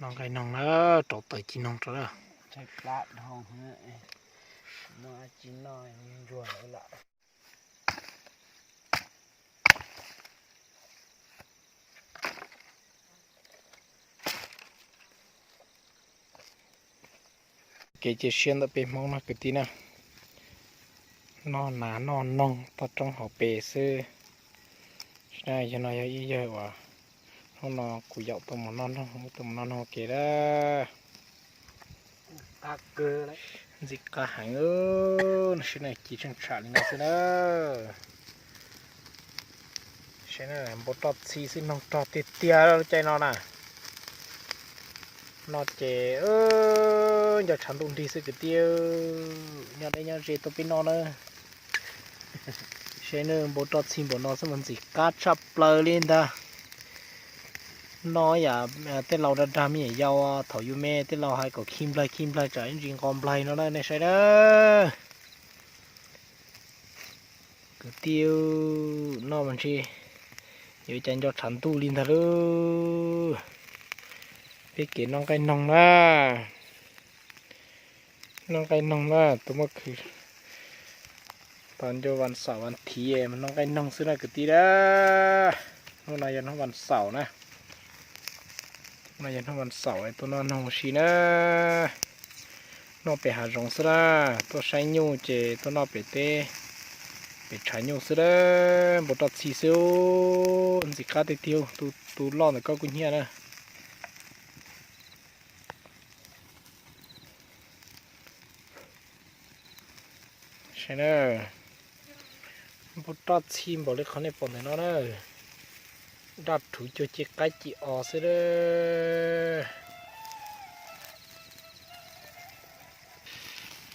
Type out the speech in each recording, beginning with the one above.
Noj nqaij noog na, rau taws ci noog rau na. Kev cia siab ntawm peb Hmoob no kwv tij na, noj nas noj noog toj roob hauv pes xwb. Yog no yog ib yawg uas hnub no kuv yaum tuaj mus noj noog, tuaj mus noj noog ua ke na. Ntxim qab heev, sim neej ci tseem tsham li no xwb na. Saib na, npau roj txhi xwb, noog rog tiag tiag lub caij no na. No ces nco tshav ntuj nrig xwb kwv tij, nyob deb nyob ze tuaj peb noj na. Saib na, npau roj txhi npaum no xwb mas ntxim qab tshaj plaws li ntag. No yam tej laus dag dag me nyuam yaus, thaum yus me tej laus hais kom khi nplaig khi nplaig tsam ib ntsis nqos nplaig no na, nej saib na. Kwv tij, noj mas ntshe yuav cas nco tshav ntuj li ntag lauj. Peb kev noj nqaij noog na, noj nqaij noog na, tus muaj khwv tau nco vas xaum vas thiv mas noj nqaij noog xwb na kwv tij na. Hnub no yog hnub vas xaum na, hnub no yog hnub vas xaum tuaj noj noog ua si na. Noj pem hav zoov xwb na, tuaj saib nyuj ces tuaj noj pem teb, pem tshav nyuj xwb na. Npau roj txhi xwb, ntxim qab tiag tiag, tus loj ntawm koj kuj hnyiab na. Saib na, npau roj txhi npaum li qhov nej pom ntawm no na, daj rhuv cuag ci qaib ci os xwb na.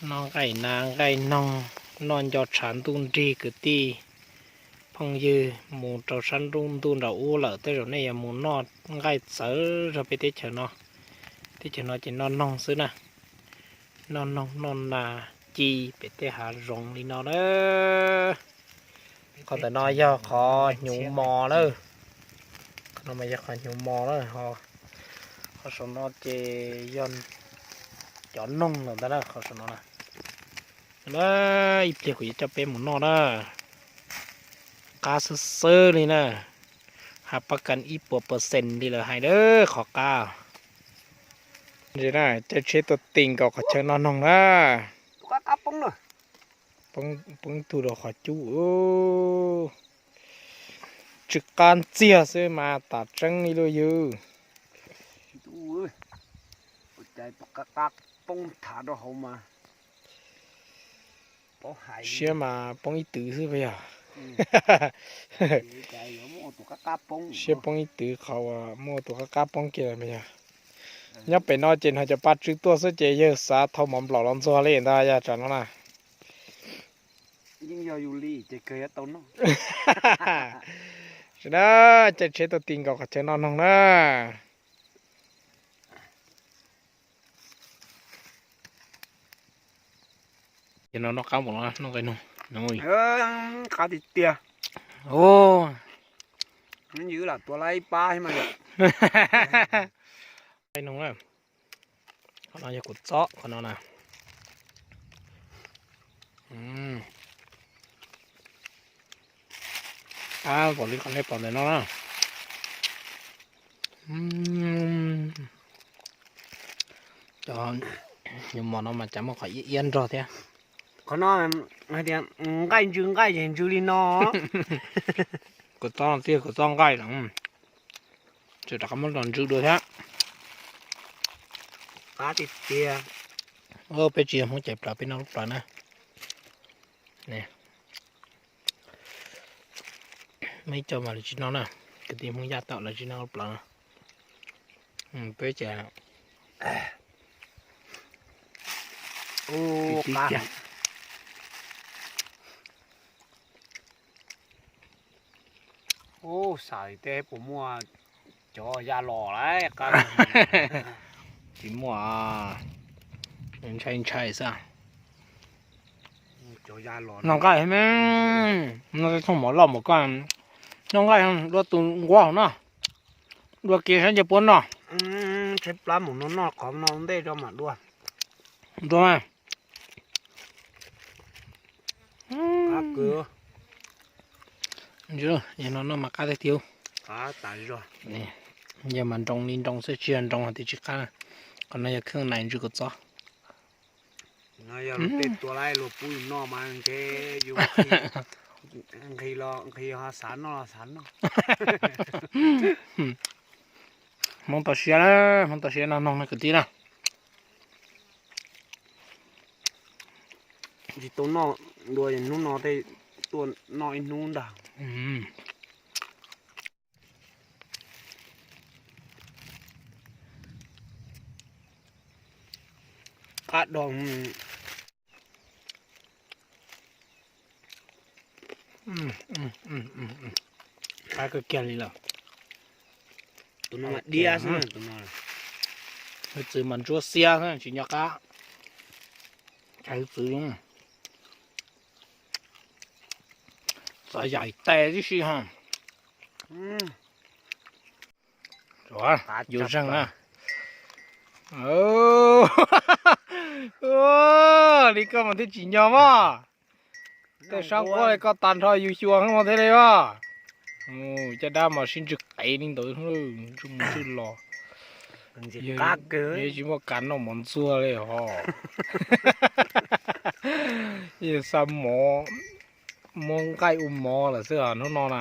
Noj nqaij nas nqaij noog, noj nco tshav ntuj nrig kwv tij phooj ywg, mus rau sab nruab ntuj nraum ub lawm tej zaum nej yuav mus noj nqaij txawv zog peb teb chaws no. Teb chaws no ces noj noog xwb na, noj noog noj nas ci pem tej hav zoov li no na. Qhov ntawm no yog qhov hnyuv mos na, qhov no mas yog qhov hnyuv mos na, qhov saum no ces yog cov noog lawm ntag na, qhov saum no na. Ib pliag kuv yuav coj peb mus noj na, qab xwb xwb li na, hab pab kas ib puas percent li lawv hais a qhov qab. Ntsis na, caij tsheb tuaj ti nkaus qhov chaw noj noog na. Poob tug rau qhov cub, tsw qab ntxiag xwb mas tam tseeb li lub yug. Siab mas poob ib twv xwb puas yog? Siab poob ib twv qhov uas muaj tus qab qab poob kiag puas yog? Nyob pem no ces nrog cov pa tsw tuaj xwb ces yawg xav thau mov nplaum los ntxuag li ntag yog tsam no na. Tsis na, caij tsheb tuaj ti nkaus qhov chaw noj noog na. Ces no noj qab npaum no, noj nqaij noog. Qab tiag tiag. Ywv lam tuav lawm ib pab thiab mas. Nqaij noog na. Qhov no yog kuv txob qhov no na. Qab npaum li qhov nej pom ntawm no na. Cov hnyuv mos no mas cas muaj qhov iab iab nrog thiab. Qhov no hais tias nqaij ntsws nqaij ces ntsws li no. Kuv txob no tiag, kuv txob nqaij lawm. Tseem rov qab muab los ntsws dua thiab. Qab tiag tiag. Peb tsis yog Hmoob caiv plaws, peb noj lub plawv na. Muaj ib co mas lawv tsis noj na, kwv tij Hmoob Yaj tom lawv tsis noj lub plawv na. Peb ces Ub, xav li tej puas muaj cov ya los lawm. Tsis muaj, ntshai ntshai xwb. Noj nqaij me, noj tej thooj mov loj mus koj, noj nqaij dua tus nquab hauv no, dua kiag saib ntshe puab noj. Tshaib plab mus no noj qhov no ntej rau mam dua. Dua mas. Qab kawg. Yog no noj mas qab tiag tiag. Qab tas zog. Yog mas nroo li nroo xwb, tsis yog nroo hais tias tsis qab na. Qhov no yog kheej nais ntsw kua txob. No yog luag tej tua laij luag pub yus noj mas ntshe yus nqhis los nqhis, ho xav noj los xav noj. Hmoob tau siab na, Hmoob tau siab noj noog na kwv tij na. Tsis tau noj dua hnub no tej tuaj noj ib hnub ntag. Qab dog. Qab kawg kiag li lawm. Tus no mas diab xwb, tus no hwj txwv mas ntsuab xiab xwb tsis nco qab. Hwj txwv txav yaim tes tib si ha. Yuav zeeg na. Li koj mas thiaj tsim nyog mas. Tej sab nquab li koj tag nrho yus xyuas mas thiaj li mas. Caj dab mas sib ntswg qev li ntawd, ntswg mus ntswg los. Yog tsis muaj kav noj mov ntxuag li ho. Yog xa mov, muab nqaij ua mov lawm xwb hnub no na.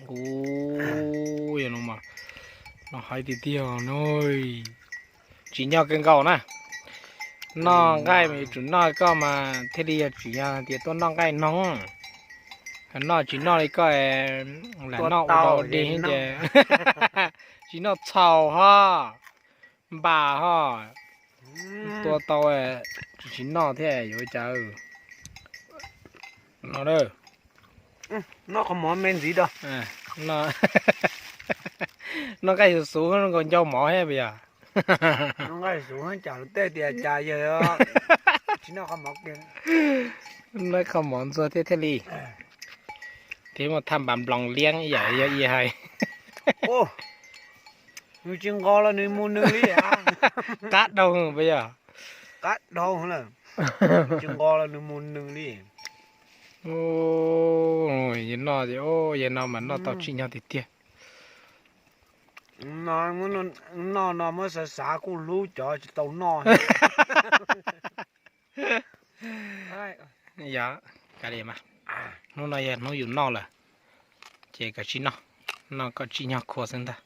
Ub, yog no mas, no hais tiag tiag no. Tsim nyog kawg nkaus na. Noj nqaij mas yuav tsum noj koj mas thiaj li yog tsim nyog tias tuaj noj nqaij noog. Noj tsis noj li koj lam noj ua dog ua dig ces tsis noj txhaum ho, npam ho. Tua tau tsis noj thiab yuav ua cas. No, noj qhov mov me ntxiv rau. Noj nqaij xuv xuv nkaus ncau mov thiab puas yog? Noj nqaij xuv cas luag tej tias cas yog tsis noj qhov mov kiag. Noj qhov mov ntxuag thiab thiaj li. Thiab muaj thaj npas nploos liab ib yam yog ib hais. Nws tsis nqos los nws mus nws li. Qab dhau puas yog? Qab dhau lawm. Tsis nqos los nws mus nws li. Yog noj, yog no mas noj tau tsim nyog tiag tiag. Noj no muab xav xav kuj hlub cov tsis tau noj. Yog, hnub no yog hnub yus noj lawm, ces kav tsij noj, noj kom tsim nyog khua xwb ntag.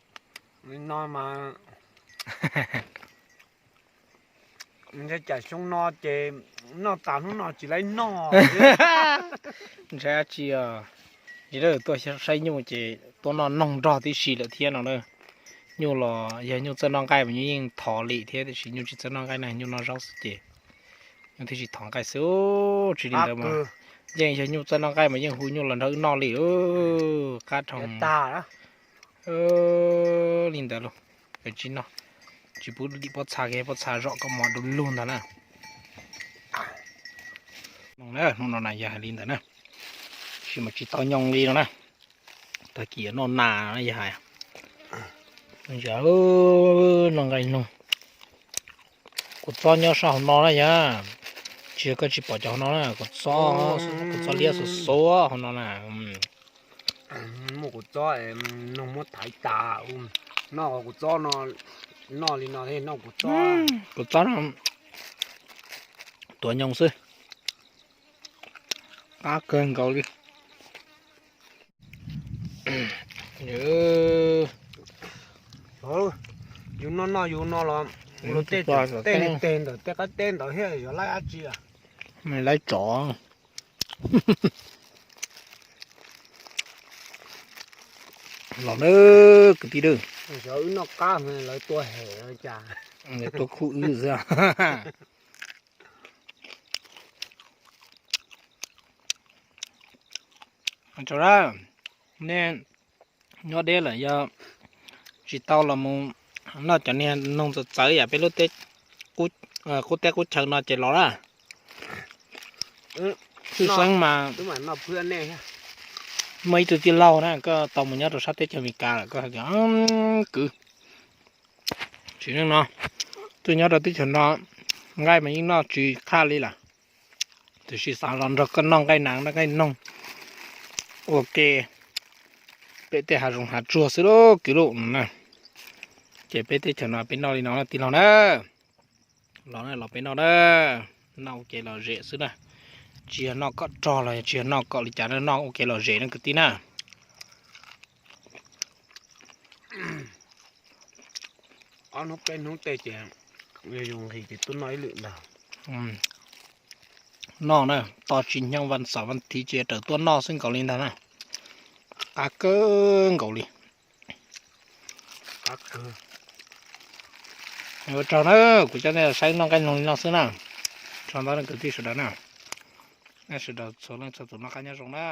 No mas ntshe cas xyoo no ces noj tas hnub no tsis laib noj. Ntshai dab tsi os, tsis dab tuaj saib nyuj ces tuaj noj noog nrog tib si lawm thiab no na. Nyuj los yog nyuj txawj noj nqaij mas nyuj yeej thov li thiab, tiam sis nyuj tsis txawj noj nqaij na, nyuj noj zaub xwb ces nyuj thiaj tsis thov nqaij xwb. Tsis li ntawd mas yeej yog nyuj txawj noj nqaij mas yeej hu nyuj los nrog wb noj li. Qab rau tag li ntawd los, kav tsij noj, tsis pub dim pob txha, pob txha zom koj mov du lug ntag na. Hnub no na yog hais li ntawd na, tab sis mas tsis tau nyooj li no na, tag kis yuav noj nas na yog hais. Noj nqaij noog, kua txob nyob sab hauv no na yog, tsis yog koj tsis pom cov hauv no na, kua txob, kua txob liab xuav xuav hauv no na. Muaj kua txob noog muab thaiv tas, noj kua txob no, noj li no thiaj noj kua txob. Kua txob no tuav nyoos xwb, qab kawg nkaus li. Yus noj noj yus no los luag tej teg ntawm tej qab teb ntawd thiaj yuav laib dab tsi. Laib tsov los na kwv tij. Xyov wb noj qab lawv tua hem cas, lawv tua khub wb xwb. Tsaus na, nej nyob deb lawm yog tsis tau los mus noj cov niag noog txawv txawv yam peb lub teb, qub teb qub chaw no ces los na. Tshwj xeeb mas muaj ib tug tij laug na, koj tau mus nyob rau sab teb chaws Amelikas lawm koj hais tias kwv, Tsis neej no, tuaj nyob rau teb chaws no, nqaij mas yeej noj tsis qhaj li lawm, tiam sis xav los nrog koj noj nqaij nas noj nqaij noog ua ke pem tej hav zoov hav tsuag xwb lauj kwv lauj na. Ces peb teb chaws no peb noj li no tij laug na. Los na, los peb noj na, noj ua ke lom zem xwb na. Tsis yog noj kom rog los tsis yog noj kom li cas, noj ua ke lom zem na kwv tij na. Ob hnub peb hnub tej ces yog yus nqhis ces tuaj noj ib lwm ntag. Noj na, tos tsis nyoog vas xaum vas thiv ces raws tuaj noj xwb nkaus li ntag na. Qab kawg nkaus li. Ua tsaug na, kuv coj nej los saib noj nqaij noog li no xwb na. Tsaug ntau nej kwv tij sawv daws na. Nej sawv daws txhua leej txhua tus noj qab nyob zoo na.